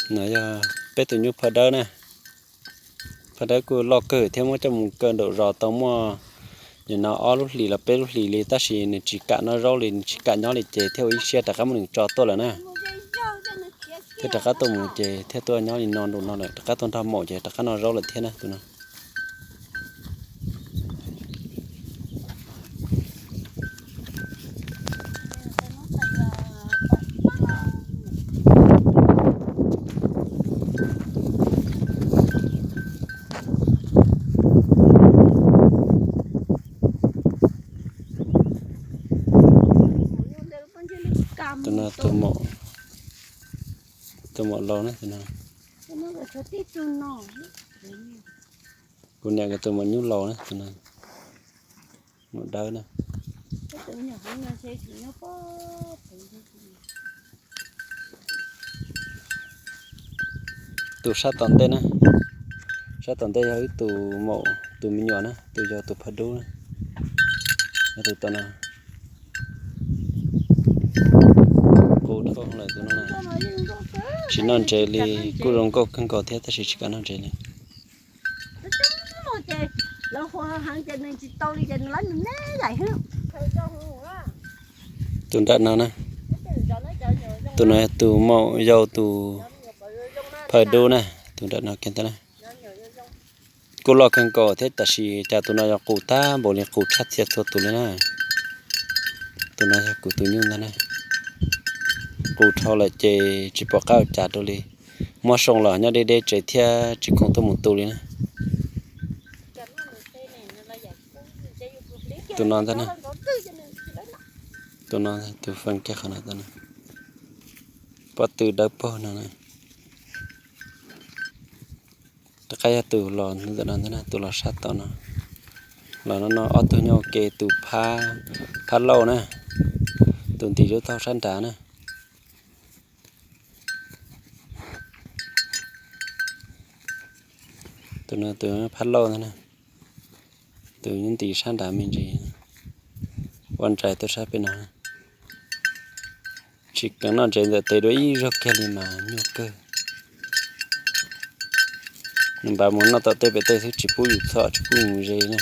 No yog peb tus nyuj phaw dawb na. Phaw dawb kuj loj kawg thiab, muab coj mus kaw nraum zos tau muaj nim no ob lub hlis los peb lub hlis li, tab sis nws tsis kam noj zaub li, nws tsis kam nyob li ces thiaj ua ib siab rov qab muab nws tso tuaj lawm na. Thiaj rov qab tuaj mus ces thiaj tuaj nyob li no nraum no lawm, rov qab tuaj nrog maum ces rov qab noj zaub lawm thiab na tus no. Tus no tus maum, tus maum laus na tus no. Kuv niam nkawd tus maum nyuj laus na tus no. Maum dawb na. Tus sab tom ntej na, sab tom ntej yog ib tus maum tus me nyuam na, tus yog tus phaw dub na. Yog tus tom no. Qus dhau lawm tus no na. Tsis noj ntsev li, kuj zoo nkauj kawg nkaus thiab tab sis tsis kam noj ntsev li. Tus nram no na, tus no yog tus maum yau tus phaw dub na, tus nram no kiag ntag na. Kuj loj kawg nkaus thiab tab sis cas tus no yog qus tag npaum li, qus tshaj txhia txhua tus li na. Tus no yog kuv tus nyuj ntag na. Qus dhau lawm ces tsis pom qab ua cas rau li. Muab soo los nyob deb deb tsev thiab tsis khoom tuaj mus tu li na. Tus no ntag na. Tus no tus feeb kiag qhov no, pob tw dawb paug no na. Rov qab yog tus los ntawm no ntag na, tus los sab tom no. Los no no ob tug nyob ua ke, tus phab lauj na, tus ntim lub taub hau sab nrad na. Tus no tus phab lauj ntag na, tus nyob ntim sab nrad me ntsis. Ua ntsais tuaj sab pem no. Tsis keev noj ntsev ntawm tes dua ib zaug kiag li mas nyuaj kawg. Nws npaj mus noj tom tej pem tej xwb, tsis pub yus txhom, tsis pub yus mus ze na.